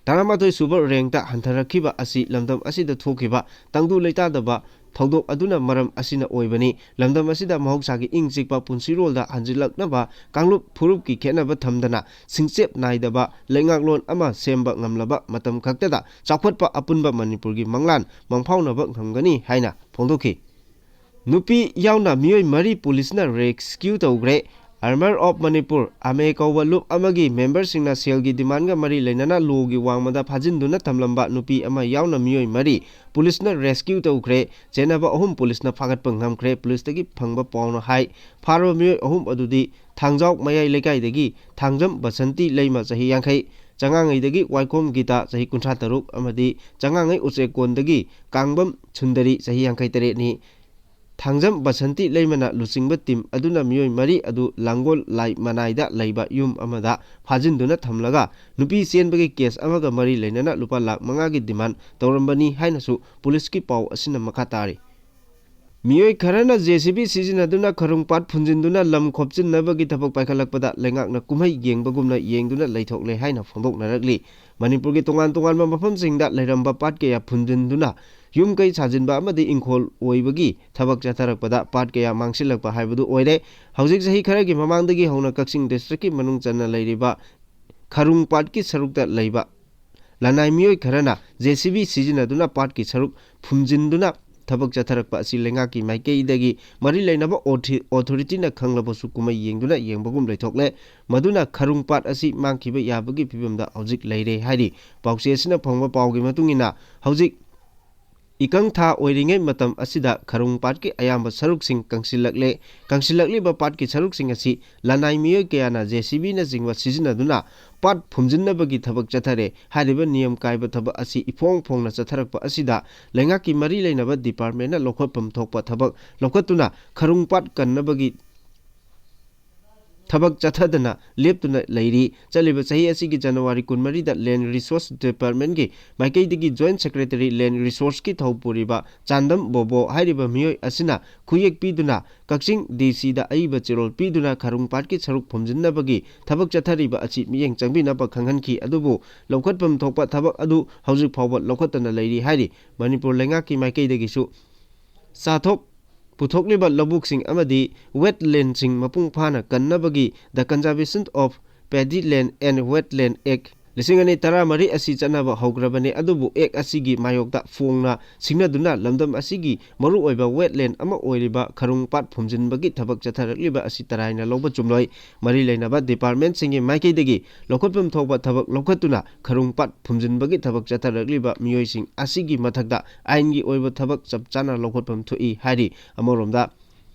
ꯇꯔꯥꯃꯥꯊꯣꯏ ꯁꯨꯕ rankꯇ ꯍꯟꯊꯔꯛꯈꯤꯕ ꯑꯁꯤ ꯂꯝꯗꯝ ꯑꯁꯤꯗ ꯊꯣꯛꯈꯤꯕ ꯇꯪꯗꯨ ꯂꯩꯇꯥꯗꯕ ꯊꯧꯗꯣꯛ ꯑꯗꯨꯅ ꯃꯔꯝ ꯑꯁꯤꯅ ꯑꯣꯏꯕꯅꯤ꯫ ꯂꯝꯗꯝ ꯑꯁꯤꯗ ꯃꯍꯧꯁꯥꯒꯤ ꯏꯪ ꯆꯤꯛꯄ ꯄꯨꯟꯁꯤꯔꯣꯜꯗ ꯍꯟꯖꯤꯜꯂꯛꯅꯕ ꯀꯥꯡꯂꯨꯞ ꯐꯨꯔꯨꯞꯀꯤ ꯈꯦꯠꯅꯕ ꯊꯝꯗꯅ ꯁꯤꯡꯆꯦꯞ ꯅꯥꯏꯗꯕ ꯂꯩꯉꯥꯛꯂꯣꯟ ꯑꯃ ꯁꯦꯝꯕ ꯉꯝꯂꯕ ꯃꯇꯝ ꯈꯛꯇꯗ ꯆꯥꯎꯈꯠꯄ ꯑꯄꯨꯟꯕ ꯃꯅꯤꯄꯨꯔꯒꯤ ꯃꯪꯂꯥꯟ ꯃꯪꯐꯥꯎꯅꯕ ꯉꯝꯒꯅꯤ ꯍꯥꯏꯅ ꯐꯣꯡꯗꯣꯛꯈꯤ꯫ ꯅꯨꯄꯤ ꯌꯥꯎꯅ ꯃꯤꯑꯣꯏ ꯃꯔꯤ ꯄꯨꯂꯤꯁꯅ rescue ꯇꯧꯈ꯭ꯔꯦ꯫ Army of Manipur, ꯑꯃꯦ ꯀꯧꯕ ꯂꯨꯞ ꯑꯃꯒꯤ memberꯁꯤꯡꯅ ꯁꯦꯜꯒꯤ demandꯒ ꯃꯔꯤ ꯂꯩꯅꯅ ꯂꯣꯒꯤ ꯋꯥꯡꯃꯗ ꯐꯥꯖꯤꯟꯗꯨꯅ ꯊꯝꯂꯝꯕ ꯅꯨꯄꯤ ꯑꯃ ꯌꯥꯎꯅ ꯃꯤꯑꯣꯏ ꯃꯔꯤ ꯄꯨꯂꯤꯁꯅ rescue ꯇꯧꯈ꯭ꯔꯦ꯫ ꯆꯦꯟꯅꯕ ꯑꯍꯨꯝ ꯄꯨꯂꯤꯁꯅ ꯐꯥꯒꯠꯄ ꯉꯝꯈ꯭ꯔꯦ꯫ ꯄꯨꯂꯤꯁꯇꯒꯤ ꯐꯪꯕ ꯄꯥꯎꯅ ꯍꯥꯏ, ꯐꯥꯔꯕ ꯃꯤꯑꯣꯏ ꯑꯍꯨꯝ ꯑꯗꯨꯗꯤ ꯊꯥꯡꯖꯥꯎ ꯃꯌꯥꯏ ꯂꯩꯀꯥꯏꯗꯒꯤ ꯊꯥꯡꯖꯝ ꯕꯁꯟꯇꯤ ꯂꯩꯃ, ꯆꯍꯤ ꯌꯥꯡꯈꯩ, ꯆꯉꯥꯡꯉꯩꯗꯒꯤ ꯋꯥꯏꯈꯣꯝ ꯒꯤꯇꯥ, ꯆꯍꯤ ꯀꯨꯟꯊ꯭ꯔꯥ ꯇꯔꯨꯛ, ꯑꯃꯗꯤ ꯆꯉꯥꯡꯉꯩ ꯎꯆꯦꯛꯀꯣꯟꯗꯒꯤ ꯀꯥꯡꯕꯝ ꯁꯨꯟꯗꯔꯤ, ꯆꯍꯤ ꯌꯥꯡꯈꯩ ꯇꯔꯦꯠꯅꯤ꯫ ꯊꯥꯡꯖꯝ ꯕꯁꯟꯇꯤ ꯂꯩꯃꯅ ꯂꯨꯆꯤꯡꯕ ꯇꯤꯝ ꯑꯗꯨꯅ ꯃꯤꯑꯣꯏ ꯃꯔꯤ ꯑꯗꯨ ꯂꯥꯡꯒꯣꯜ ꯂꯥꯏ ꯃꯅꯥꯏꯗ ꯂꯩꯕ ꯌꯨꯝ ꯑꯃꯗ ꯐꯥꯖꯤꯟꯗꯨꯅ ꯊꯝꯂꯒ ꯅꯨꯄꯤ ꯆꯦꯟꯕꯒꯤ ꯀꯦꯁ ꯑꯃꯒ ꯃꯔꯤ ꯂꯩꯅꯅ ꯂꯨꯄꯥ ꯂꯥꯈ ꯃꯉꯥꯒꯤ ꯗꯤꯃꯥꯟ ꯇꯧꯔꯝꯕꯅꯤ ꯍꯥꯏꯅꯁꯨ ꯄꯨꯂꯤꯁꯀꯤ ꯄꯥꯎ ꯑꯁꯤꯅ ꯃꯈꯥ ꯇꯥꯔꯤ꯫ ꯃꯤꯑꯣꯏ ꯈꯔꯅ ꯖꯦ ꯁꯤ ꯕꯤ ꯁꯤꯖꯤꯟꯅꯗꯨꯅ ꯈꯔꯨꯡ ꯄꯥꯠ ꯐꯨꯝꯖꯤꯟꯗꯨꯅ ꯂꯝ ꯈꯣꯞꯆꯤꯟꯅꯕꯒꯤ ꯊꯕꯛ ꯄꯥꯏꯈꯠꯂꯛꯄꯗ ꯂꯩꯉꯥꯛꯅ ꯀꯨꯝꯍꯩ ꯌꯦꯡꯕꯒꯨꯝꯅ ꯌꯦꯡꯗꯨꯅ ꯂꯩꯊꯣꯛꯂꯦ ꯍꯥꯏꯅ ꯐꯣꯡꯗꯣꯛꯅꯔꯛꯂꯤ꯫ ꯃꯅꯤꯄꯨꯔꯒꯤ ꯇꯣꯉꯥꯟ ꯇꯣꯉꯥꯟꯕ ꯃꯐꯝꯁꯤꯡꯗ ꯂꯩꯔꯝꯕ ꯄꯥꯠ ꯀꯌꯥ ꯐꯨꯝꯖꯤꯟꯗꯨꯅ ꯌꯨꯝ ꯀꯩ ꯁꯥꯖꯤꯟꯕ ꯑꯃꯗꯤ ꯏꯪꯈꯣꯜ ꯑꯣꯏꯕꯒꯤ ꯊꯕꯛ ꯆꯠꯊꯔꯛꯄꯗ ꯄꯥꯠ ꯀꯌꯥ ꯃꯥꯡꯁꯤꯜꯂꯛꯄ ꯍꯥꯏꯕꯗꯨ ꯑꯣꯏꯔꯦ꯫ ꯍꯧꯖꯤꯛ ꯆꯍꯤ ꯈꯔꯒꯤ ꯃꯃꯥꯡꯗꯒꯤ ꯍꯧꯅ ꯀꯛꯆꯤꯡ ꯗꯤꯁꯇ꯭ꯔꯤꯛꯀꯤ ꯃꯅꯨꯡ ꯆꯟꯅ ꯂꯩꯔꯤꯕ ꯈꯔꯨꯡ ꯄꯥꯠꯀꯤ ꯁꯔꯨꯛꯇ ꯂꯩꯕ ꯂꯅꯥꯏ ꯃꯤꯑꯣꯏ ꯈꯔꯅ ꯖꯦ ꯁꯤ ꯕꯤ ꯁꯤꯖꯤꯟꯅꯗꯨꯅ ꯄꯥꯠꯀꯤ ꯁꯔꯨꯛ ꯐꯨꯝꯖꯤꯟꯗꯨꯅ ꯊꯕꯛ ꯆꯠꯊꯔꯛꯄ ꯑꯁꯤ ꯂꯩꯉꯥꯛꯀꯤ ꯃꯥꯏꯀꯩꯗꯒꯤ ꯃꯔꯤ ꯂꯩꯅꯕ ꯑꯣꯊꯤ-, ꯑꯣꯊꯣꯔꯤꯇꯤꯅ ꯈꯪꯂꯕꯁꯨ ꯀꯨꯝꯍꯩ ꯌꯦꯡꯗꯨꯅ ꯌꯦꯡꯕꯒꯨꯝ ꯂꯩꯊꯣꯛꯂꯦ꯫ ꯃꯗꯨꯅ ꯈꯔꯨꯡ ꯄꯥꯠ ꯑꯁꯤ ꯃꯥꯡꯈꯤꯕ ꯌꯥꯕꯒꯤ ꯐꯤꯕꯝꯗ ꯍꯧꯖꯤꯛ ꯂꯩꯔꯦ ꯍꯥꯏꯔꯤ꯫ ꯄꯥꯎꯆꯦ ꯑꯁꯤꯅ ꯐꯪꯕ ꯄꯥꯎꯒꯤ ꯃꯇꯨꯡ ꯏꯟꯅ, ꯍꯧꯖꯤꯛ ꯏꯀꯪ ꯊꯥ ꯑꯣꯏꯔꯤꯉꯩ ꯃꯇꯝ ꯑꯁꯤꯗ ꯈꯔꯨꯡ ꯄꯥꯠꯀꯤ ꯑꯌꯥꯝꯕ ꯁꯔꯨꯛꯁꯤꯡ ꯀꯪꯁꯤꯜꯂꯛꯂꯦ꯫ ꯀꯪꯁꯤꯜꯂꯛꯂꯤꯕ ꯄꯥꯠꯀꯤ ꯁꯔꯨꯛꯁꯤꯡ ꯑꯁꯤ ꯂꯅꯥꯏ ꯃꯤꯑꯣꯏ ꯀꯌꯥꯅ ꯖꯦ ꯁꯤ ꯕꯤꯅꯆꯤꯡꯕ ꯁꯤꯖꯤꯟꯅꯗꯨꯅ ꯄꯥꯠ ꯐꯨꯝꯖꯤꯟꯅꯕꯒꯤ ꯊꯕꯛ ꯆꯠꯊꯔꯦ꯫ ꯍꯥꯏꯔꯤꯕ ꯅꯤꯌꯝ ꯀꯥꯏꯕ ꯊꯕꯛ ꯑꯁꯤ ꯏꯐꯣꯡ ꯐꯣꯡꯅ ꯆꯠꯊꯔꯛꯄ ꯑꯁꯤꯗ ꯂꯩꯉꯥꯛꯀꯤ ꯃꯔꯤ ꯂꯩꯅꯕ ꯗꯤꯄꯥꯔꯠꯃꯦꯟꯅ ꯂꯧꯈꯠꯐꯝ ꯊꯣꯛꯄ ꯊꯕꯛ ꯂꯧꯈꯠꯇꯨꯅ ꯈꯔꯨꯡ ꯄꯥꯠ ꯀꯟꯅꯕꯒꯤ ꯊꯕꯛ ꯆꯠꯊꯗꯅ ꯂꯦꯞꯇꯨꯅ ꯂꯩꯔꯤ꯫ ꯆꯠꯂꯤꯕ ꯆꯍꯤ ꯑꯁꯤꯒꯤ ꯖꯅꯋꯥꯔꯤ ꯀꯨꯟꯃꯔꯤꯗ ꯂꯦꯟ ꯔꯤꯁꯣꯔꯁ ꯗꯤꯄꯥꯔꯠꯃꯦꯟꯒꯤ ꯃꯥꯏꯀꯩꯗꯒꯤ ꯖꯣꯏꯟꯠ ꯁꯦꯀ꯭ꯔꯦꯇꯔꯤ ꯂꯦꯟ ꯔꯤꯁꯣꯔꯁꯀꯤ ꯊꯧ ꯄꯨꯔꯤꯕ ꯆꯥꯟꯗꯝ ꯕꯣꯕꯣ ꯍꯥꯏꯔꯤꯕ ꯃꯤꯑꯣꯏ ꯑꯁꯤꯅ ꯈꯨꯌꯦꯛ ꯄꯤꯗꯨꯅ ꯀꯛꯆꯤꯡ ꯗꯤ ꯁꯤꯗ ꯑꯏꯕ ꯆꯦꯔꯣꯜ ꯄꯤꯗꯨꯅ ꯈꯔꯨꯡ ꯄꯥꯠꯀꯤ ꯁꯔꯨꯛ ꯐꯨꯝꯖꯤꯟꯅꯕꯒꯤ ꯊꯕꯛ ꯆꯠꯊꯔꯤꯕ ꯑꯁꯤ ꯃꯤꯠꯌꯦꯡ ꯆꯪꯕꯤꯅꯕ ꯈꯪꯍꯟꯈꯤ꯫ ꯑꯗꯨꯕꯨ ꯂꯧꯈꯠꯐꯝ ꯊꯣꯛꯄ ꯊꯕꯛ ꯑꯗꯨ ꯍꯧꯖꯤꯛ ꯐꯥꯎꯕ ꯂꯧꯈꯠꯇꯅ ꯂꯩꯔꯤ ꯍꯥꯏꯔꯤ꯫ ꯃꯅꯤꯄꯨꯔ ꯂꯩꯉꯥꯛꯀꯤ ꯃꯥꯏꯀꯩꯗꯒꯤꯁꯨ ꯆꯥꯊꯣꯛ ꯄꯨꯊꯣꯛꯂꯤꯕ ꯂꯧꯕꯨꯛꯁꯤꯡ ꯑꯃꯗꯤ ꯋꯦꯠꯂꯦꯟꯁꯤꯡ ꯃꯄꯨꯡ ꯐꯥꯅ ꯀꯟꯅꯕꯒꯤ The Conservation of Paddy Land and Wetland Act ꯂꯤꯁꯤꯡ ꯑꯅꯤ ꯇꯔꯥꯃꯔꯤ ꯑꯁꯤ ꯆꯠꯅꯕ ꯍꯧꯈ꯭ꯔꯕꯅꯤ꯫ ꯑꯗꯨꯕꯨ ꯑꯦꯛ ꯑꯁꯤꯒꯤ ꯃꯥꯌꯣꯛꯇ ꯐꯣꯡꯅ ꯁꯤꯡꯅꯗꯨꯅ ꯂꯝꯗꯝ ꯑꯁꯤꯒꯤ ꯃꯔꯨꯑꯣꯏꯕ ꯋꯦꯠꯂꯦꯟ ꯑꯃ ꯑꯣꯏꯔꯤꯕ ꯈꯔꯨꯡ ꯄꯥꯠ ꯐꯨꯝꯖꯤꯟꯕꯒꯤ ꯊꯕꯛ ꯆꯠꯊꯔꯛꯂꯤꯕ ꯑꯁꯤ ꯇꯔꯥꯏꯅ ꯂꯧꯕ ꯆꯨꯝꯂꯣꯏ꯫ ꯃꯔꯤ ꯂꯩꯅꯕ ꯗꯤꯄꯥꯔꯠꯃꯦꯟꯁꯤꯡꯒꯤ ꯃꯥꯏꯀꯩꯗꯒꯤ ꯂꯧꯈꯠꯐꯝ ꯊꯣꯛꯄ ꯊꯕꯛ ꯂꯧꯈꯠꯇꯨꯅ ꯈꯔꯨꯡ ꯄꯥꯠ ꯐꯨꯝꯖꯤꯟꯕꯒꯤ ꯊꯕꯛ ꯆꯠꯊꯔꯛꯂꯤꯕ ꯃꯤꯑꯣꯏꯁꯤꯡ ꯑꯁꯤꯒꯤ ꯃꯊꯛꯇ ꯑꯥꯏꯟꯒꯤ ꯑꯣꯏꯕ ꯊꯕꯛ ꯆꯞ ꯆꯥꯅ ꯂꯧꯈꯠꯐꯝ ꯊꯣꯛꯏ ꯍꯥꯏꯔꯤ꯫ ꯑꯃꯔꯣꯝꯗ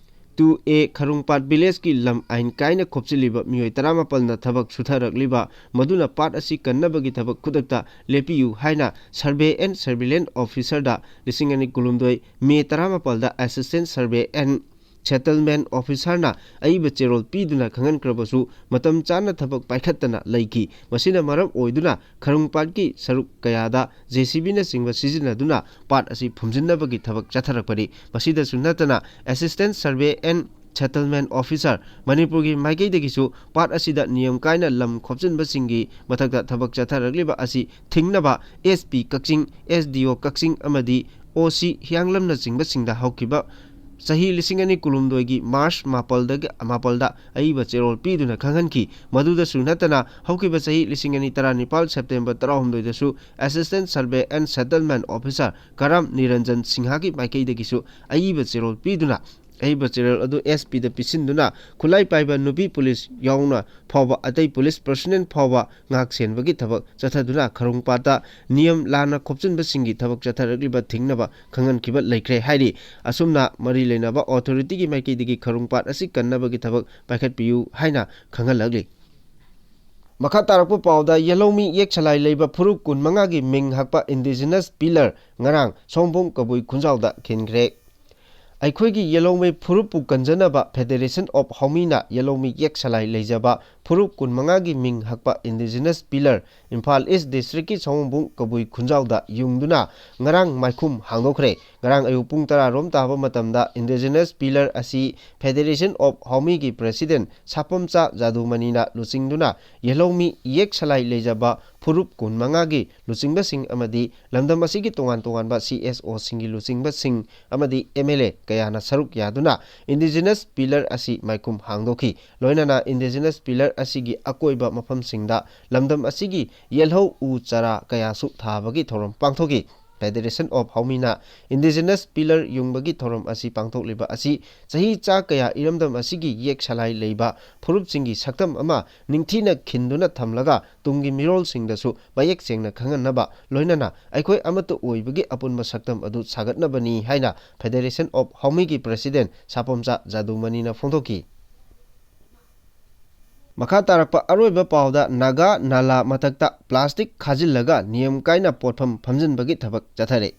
ꯇꯨ ꯑꯦ ꯈꯔꯨꯡꯄꯥꯠ ꯚꯤꯂꯦꯖꯀꯤ ꯂꯝ ꯑꯥꯏꯟ ꯀꯥꯏꯅ ꯈꯣꯞꯆꯤꯜꯂꯤꯕ ꯃꯤꯑꯣꯏ ꯇꯔꯥꯃꯥꯄꯜꯅ ꯊꯕꯛ ꯁꯨꯊꯔꯛꯂꯤꯕ ꯃꯗꯨꯅ ꯄꯥꯠ ꯑꯁꯤ ꯀꯟꯅꯕꯒꯤ ꯊꯕꯛ ꯈꯨꯗꯛꯇ ꯂꯦꯞꯄꯤꯌꯨ ꯍꯥꯏꯅ Survey and Surveillance Officerꯗ ꯂꯤꯁꯤꯡ ꯑꯅꯤ ꯀꯨꯟꯍꯨꯝꯗꯣꯏ ꯃꯦ ꯇꯔꯥꯃꯥꯄꯜꯗ Assistant Survey and Settlement Officerꯅ ꯑꯏꯕ ꯆꯦꯔꯣꯜ ꯄꯤꯗꯨꯅ ꯈꯪꯍꯟꯈ꯭ꯔꯕꯁꯨ, ꯃꯇꯝ ꯆꯥꯅ ꯊꯕꯛ ꯄꯥꯏꯈꯠꯇꯅ ꯂꯩꯈꯤ꯫ ꯃꯁꯤꯅ ꯃꯔꯝ ꯑꯣꯏꯗꯨꯅ ꯈꯔꯨꯡꯄꯥꯠꯀꯤ ꯁꯔꯨꯛ ꯀꯌꯥꯗ JCBꯅꯆꯤꯡꯕ ꯁꯤꯖꯤꯟꯅꯗꯨꯅ ꯄꯥꯠ ꯑꯁꯤ ꯐꯨꯝꯖꯤꯟꯅꯕꯒꯤ ꯊꯕꯛ ꯆꯠꯊꯔꯛꯄꯅꯤ꯫ ꯃꯁꯤꯗꯁꯨ ꯅꯠꯇꯅ, Assistant Survey and Settlement Officer ꯃꯅꯤꯄꯨꯔꯒꯤ ꯃꯥꯏꯀꯩꯗꯒꯤꯁꯨ ꯄꯥꯠ ꯑꯁꯤꯗ ꯅꯤꯌꯝ ꯀꯥꯏꯅ ꯂꯝ ꯈꯣꯞꯆꯤꯟꯕꯁꯤꯡꯒꯤ ꯃꯊꯛꯇ ꯊꯕꯛ ꯆꯠꯊꯔꯛꯂꯤꯕ ꯑꯁꯤ ꯊꯤꯡꯅꯕ SP ꯀꯛꯆꯤꯡ, SDO ꯀꯛꯆꯤꯡ ꯑꯃꯗꯤ OC ꯍꯤꯌꯥꯡꯂꯝꯅꯆꯤꯡꯕꯁꯤꯡꯗ ꯍꯧꯈꯤꯕ ꯆꯍꯤ ꯂꯤꯁꯤꯡ ꯑꯅꯤ ꯀꯨꯟꯍꯨꯝꯗꯣꯏꯒꯤ ꯃꯥꯔꯆ ꯃꯥꯄꯜꯗꯒꯤ, ꯃꯥꯄꯜꯗ ꯑꯏꯕ ꯆꯦꯔꯣꯜ ꯄꯤꯗꯨꯅ ꯈꯪꯍꯟꯈꯤ꯫ ꯃꯗꯨꯗꯁꯨ ꯅꯠꯇꯅ, ꯍꯧꯈꯤꯕ ꯆꯍꯤ ꯂꯤꯁꯤꯡ ꯑꯅꯤ ꯇꯔꯥꯅꯤꯄꯥꯜ ꯁꯦꯞꯇꯦꯝꯕꯔ ꯇꯔꯥꯍꯨꯝꯗꯣꯏꯗꯁꯨ Assistant Survey and Settlement Officer Karam Niranjan ꯁꯤꯡꯍꯒꯤ ꯃꯥꯏꯀꯩꯗꯒꯤꯁꯨ ꯑꯏꯕ ꯆꯦꯔꯣꯜ ꯄꯤꯗꯨꯅ, ꯑꯏꯕ ꯆꯦꯔꯣꯜ ꯑꯗꯨ SPꯗ ꯄꯤꯁꯤꯟꯗꯨꯅ, ꯈꯨꯠꯂꯥꯏ ꯄꯥꯏꯕ ꯅꯨꯄꯤ ꯄꯨꯂꯤꯁ ꯌꯥꯎꯅ ꯐꯥꯎꯕ ꯑꯇꯩ ꯄꯨꯂꯤꯁ ꯄꯔꯁꯣꯅꯦꯜ ꯐꯥꯎꯕ ꯉꯥꯛ ꯁꯦꯟꯕꯒꯤ ꯊꯕꯛ ꯆꯠꯊꯗꯨꯅ ꯈꯔꯨꯡꯄꯥꯠꯇ ꯅꯤꯌꯝ ꯂꯥꯟꯅ ꯈꯣꯞꯆꯤꯟꯕꯁꯤꯡꯒꯤ ꯊꯕꯛ ꯆꯠꯊꯔꯛꯂꯤꯕ ꯊꯤꯡꯅꯕ ꯈꯪꯍꯟꯈꯤꯕ ꯂꯩꯈ꯭ꯔꯦ ꯍꯥꯏꯔꯤ꯫ ꯑꯁꯨꯝꯅ ꯃꯔꯤ ꯂꯩꯅꯕ ꯑꯣꯊꯣꯔꯤꯇꯤꯒꯤ ꯃꯥꯏꯀꯩꯗꯒꯤ ꯈꯔꯨꯡꯄꯥꯠ ꯑꯁꯤ ꯀꯟꯅꯕꯒꯤ ꯊꯕꯛ ꯄꯥꯏꯈꯠꯄꯤꯌꯨ ꯍꯥꯏꯅ ꯈꯪꯍꯜꯂꯛꯂꯤ꯫ ꯃꯈꯥ ꯇꯥꯔꯛꯄ ꯄꯥꯎꯗ, ꯌꯦꯜꯍꯧꯃꯤ ꯌꯦꯛ ꯁꯂꯥꯏ ꯂꯩꯕ ꯐꯨꯔꯨꯞ ꯀꯨꯟꯃꯉꯥꯒꯤ ꯃꯤꯡ ꯍꯛꯄ Indigenous Pillar ꯉꯔꯥꯡ ꯁꯑꯣꯝꯕꯨꯡ ꯀꯕꯨꯏ ꯈꯨꯟꯖꯥꯎꯗ ꯈꯤꯟꯈ꯭ꯔꯦ꯫ ꯑꯩꯈꯣꯏꯒꯤ ꯌꯦꯜꯍꯧꯃꯤ ꯐꯨꯔꯨꯞꯄꯨ ꯀꯟꯖꯅꯕ Federation of Haomina ꯌꯦꯜꯍꯧꯃꯤ ꯌꯦꯛ ꯁꯂꯥꯏ ꯂꯩꯖꯕ ꯐꯨꯔꯨꯞ ꯀꯨꯟꯃꯉꯥꯒꯤ ꯃꯤꯡ ꯍꯛꯄ Indigenous Pillar ꯏꯝꯐꯥꯜ ꯏꯁ ꯗꯤꯁꯇ꯭ꯔꯤꯛꯀꯤ ꯁꯑꯣꯝꯕꯨꯡ ꯀꯕꯨꯏ ꯈꯨꯟꯖꯥꯎꯗ ꯌꯨꯡꯗꯨꯅ ꯉꯔꯥꯡ ꯃꯥꯏꯈꯨꯝ ꯍꯥꯡꯗꯣꯛꯈ꯭ꯔꯦ꯫ ꯉꯔꯥꯡ ꯑꯌꯨꯛ ꯄꯨꯡ ꯇꯔꯥ ꯔꯣꯝ ꯇꯥꯕ ꯃꯇꯝꯗ Indigenous Pillar ꯑꯁꯤ Federation of Haomigi President ꯁꯥꯄꯝꯆꯥ ꯖꯥꯗꯨꯃꯅꯤꯅ ꯂꯨꯆꯤꯡꯗꯨꯅ ꯌꯦꯜꯍꯧꯃꯤ ꯌꯦꯛ ꯁꯂꯥꯏ ꯂꯩꯖꯕ ꯐꯨꯔꯨꯞ ꯀꯨꯟꯃꯉꯥꯒꯤ ꯂꯨꯆꯤꯡꯕꯁꯤꯡ ꯑꯃꯗꯤ ꯂꯝꯗꯝ ꯑꯁꯤꯒꯤ ꯇꯣꯉꯥꯟ ꯇꯣꯉꯥꯟꯕ CSOꯁꯤꯡꯒꯤ ꯂꯨꯆꯤꯡꯕꯁꯤꯡ ꯑꯃꯗꯤ MLA ꯀꯌꯥꯅ ꯁꯔꯨꯛ ꯌꯥꯗꯨꯅ Indigenous Pillar ꯑꯁꯤ ꯃꯥꯏꯈꯨꯝ ꯍꯥꯡꯗꯣꯛꯈꯤ꯫ ꯂꯣꯏꯅꯅ Indigenous Pillar ꯑꯁꯤꯒꯤ ꯑꯀꯣꯏꯕ ꯃꯐꯝꯁꯤꯡꯗ ꯂꯝꯗꯝ ꯑꯁꯤꯒꯤ ꯌꯦꯜꯍꯧ ꯎ ꯆꯥꯔꯥ ꯀꯌꯥꯁꯨ ꯊꯥꯕꯒꯤ ꯊꯧꯔꯝ ꯄꯥꯡꯊꯣꯛꯈꯤ꯫ Federation of Haomina Indigenous Pillar ꯌꯨꯡꯕꯒꯤ ꯊꯧꯔꯝ ꯑꯁꯤ ꯄꯥꯡꯊꯣꯛꯂꯤꯕ ꯑꯁꯤ ꯆꯍꯤ ꯆꯥ ꯀꯌꯥ ꯏꯔꯝꯗꯝ ꯑꯁꯤꯒꯤ ꯌꯦꯛ ꯁꯂꯥꯏ ꯂꯩꯕ ꯐꯨꯔꯨꯞꯁꯤꯡꯒꯤ ꯁꯛꯇꯝ ꯑꯃ ꯅꯤꯡꯊꯤꯅ ꯈꯤꯟꯗꯨꯅ ꯊꯝꯂꯒ ꯇꯨꯡꯒꯤ ꯃꯤꯔꯣꯜꯁꯤꯡꯗꯁꯨ ꯃꯌꯦꯛ ꯁꯦꯡꯅ ꯈꯪꯍꯟꯅꯕ, ꯂꯣꯏꯅꯅ ꯑꯩꯈꯣꯏ ꯑꯃꯠꯇ ꯑꯣꯏꯕꯒꯤ ꯑꯄꯨꯟꯕ ꯁꯛꯇꯝ ꯑꯗꯨ ꯁꯥꯒꯠꯅꯕꯅꯤ ꯍꯥꯏꯅ Federation of Haomigi President ꯁꯥꯄꯣꯝꯆꯥ ꯖꯥꯗꯨꯃꯅꯤꯅ ꯐꯣꯡꯗꯣꯛꯈꯤ꯫ ꯃꯈꯥ ꯇꯥꯔꯛꯄ ꯑꯔꯣꯏꯕ ꯄꯥꯎꯗ ꯅꯥꯒꯥ ꯅꯥꯂꯥ ꯃꯊꯛꯇ plastic ꯈꯥꯖꯤꯜꯂꯒ ꯅꯤꯌꯝ ꯀꯥꯏꯅ ꯄꯣꯠꯐꯝ ꯐꯝꯖꯤꯟꯕꯒꯤ ꯊꯕꯛ ꯆꯠꯊꯔꯦ꯫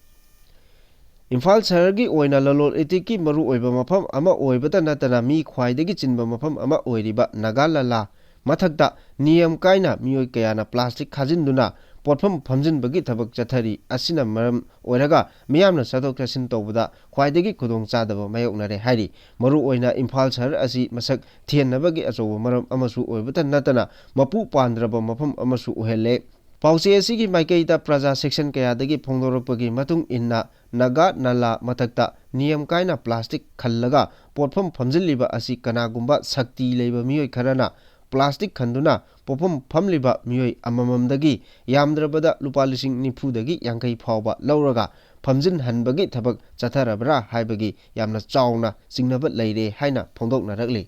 ꯏꯝꯐꯥꯜ ꯁꯍꯔꯒꯤ ꯑꯣꯏꯅ ꯂꯂꯣꯟ ꯏꯇꯤꯛꯀꯤ ꯃꯔꯨꯑꯣꯏꯕ ꯃꯐꯝ ꯑꯃ ꯑꯣꯏꯕꯇ ꯅꯠꯇꯅ ꯃꯤ ꯈ꯭ꯋꯥꯏꯗꯒꯤ ꯆꯤꯟꯕ ꯃꯐꯝ ꯑꯃ ꯑꯣꯏꯔꯤꯕ ꯅꯥꯒꯥ ꯅꯥꯂꯥ ꯃꯊꯛꯇ ꯅꯤꯌꯝ ꯀꯥꯏꯅ ꯃꯤꯑꯣꯏ ꯀꯌꯥꯅ plastic ꯈꯥꯖꯤꯟꯗꯨꯅ ꯄꯣꯠꯐꯝ ꯐꯝꯖꯤꯟꯕꯒꯤ ꯊꯕꯛ ꯆꯠꯊꯔꯤ꯫ ꯑꯁꯤꯅ ꯃꯔꯝ ꯑꯣꯏꯔꯒ ꯃꯤꯌꯥꯝꯅ ꯆꯠꯊꯣꯛ ꯆꯠꯁꯤꯟ ꯇꯧꯕꯗ ꯈ꯭ꯋꯥꯏꯗꯒꯤ ꯈꯨꯗꯣꯡꯆꯥꯗꯕ ꯃꯥꯌꯣꯛꯅꯔꯦ ꯍꯥꯏꯔꯤ꯫ ꯃꯔꯨꯑꯣꯏꯅ ꯏꯝꯐꯥꯜ ꯁꯍꯔ ꯑꯁꯤ ꯃꯁꯛ ꯊꯤꯍꯟꯅꯕꯒꯤ ꯑꯆꯧꯕ ꯃꯔꯝ ꯑꯃꯁꯨ ꯑꯣꯏꯕꯇ ꯅꯠꯇꯅ ꯃꯄꯨ ꯄꯥꯟꯗ꯭ꯔꯕ ꯃꯐꯝ ꯑꯃꯁꯨ ꯑꯣꯏꯍꯜꯂꯦ꯫ ꯄꯥꯎꯆꯦ ꯑꯁꯤꯒꯤ ꯃꯥꯏꯀꯩꯗ ꯄ꯭ꯔꯖꯥ section ꯀꯌꯥꯗꯒꯤ ꯐꯣꯡꯗꯣꯔꯛꯄꯒꯤ ꯃꯇꯨꯡ ꯏꯟꯅ ꯅꯥꯒꯥ ꯅꯥꯂꯥ ꯃꯊꯛꯇ ꯅꯤꯌꯝ ꯀꯥꯏꯅ plastic ꯈꯜꯂꯒ ꯄꯣꯠꯐꯝ ꯐꯝꯖꯤꯜꯂꯤꯕ ꯑꯁꯤ ꯀꯅꯥꯒꯨꯝꯕ ꯁꯛꯇꯤ ꯂꯩꯕ ꯃꯤꯑꯣꯏ ꯈꯔꯅ plastic ꯈꯟꯗꯨꯅ ꯄꯣꯠꯐꯝ ꯐꯝꯂꯤꯕ ꯃꯤꯑꯣꯏ ꯑꯃꯃꯝꯗꯒꯤ ꯌꯥꯝꯗ꯭ꯔꯕꯗ ꯂꯨꯄꯥ ꯂꯤꯁꯤꯡ ꯅꯤꯐꯨꯗꯒꯤ ꯌꯥꯡꯈꯩ ꯐꯥꯎꯕ ꯂꯧꯔꯒ ꯐꯝꯖꯤꯟꯍꯟꯕꯒꯤ ꯊꯕꯛ ꯆꯠꯊꯔꯕ꯭ꯔꯥ ꯍꯥꯏꯕꯒꯤ ꯌꯥꯝꯅ ꯆꯥꯎꯅ ꯆꯤꯡꯅꯕ ꯂꯩꯔꯦ ꯍꯥꯏꯅ ꯐꯣꯡꯗꯣꯛꯅꯔꯛꯂꯤ꯫